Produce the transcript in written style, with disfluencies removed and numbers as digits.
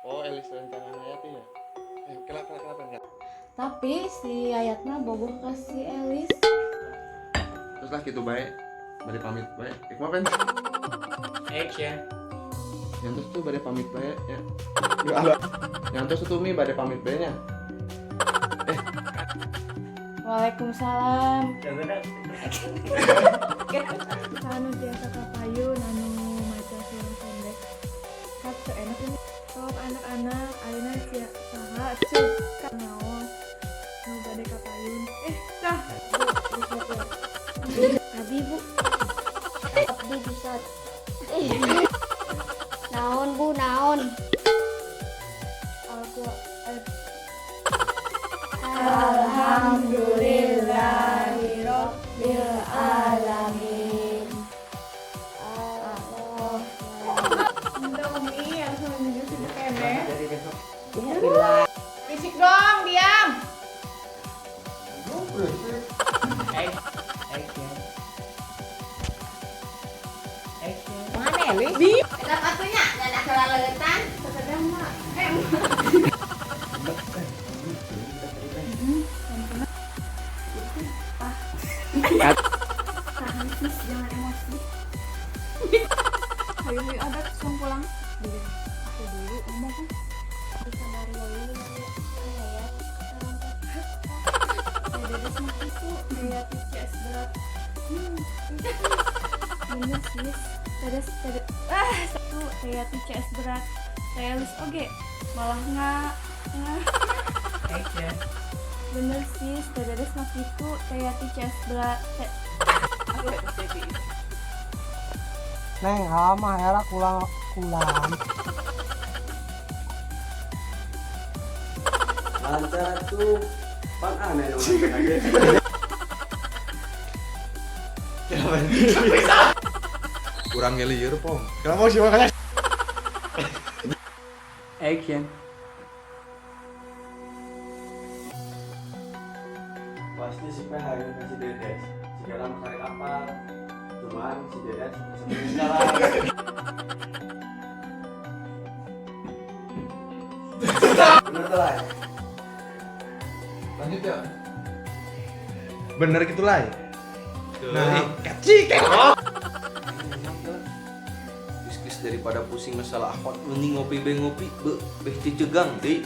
Oh, Elis rencana Hayati ya. Kelak kelak kelak enggak. Tapi si Yayat mah bogoh ke si Elis. Terus lah gitu baik. Bade pamit bae. Ik mah pen. Action. Yang terus tuh bade pamit bae ya. Ya, yang terus tuh Mi bade pamit bae nya. Waalaikumsalam. Anu tiasa kapayun anu maca film pendek kat seenak ini sok anak-anak ayeuna sia saha cuk ka naon nu bade kapayun tah bu bisa teh. Abi bu. Abdi bisa. Naon bu naon. Aku Alhamdulillahirabbil alamin. Allah. Ente Umi harus menuju sibuk keneh. Jadi besok. Berisik dong, diam. Action. Action. Mana Elis? Eta atunya nggak ada leutan. Sekedar mah tahan sis, jangan emosi. Hayu hayu adat langsung pulang. Aku dulu ngomong kan. Bisa Mario ini Hayat. Dedes mah itu kreatif CS berat. Bener sis, Dedes Dedes satu kreatif CS berat. Realis oge malah nggak nggak. Action. Bener sis, Dedes mah itu kreatif CS berat. Neng hama era kulang kulang. Lancar tuh pan aneh dong. Kurang ngeliur, Pong. Kenapa sih makanya? Action. Pasti si P hayang ke si Dedes. Segala mencari apa? Cuman si Dedes sebenarnya salah. Bener tuh lah. Lanjut ya. Bener gitu lah. Nah, kecil. Geus daripada pusing masalah akhwat mending ngopi be ngopi be beh cegang deui.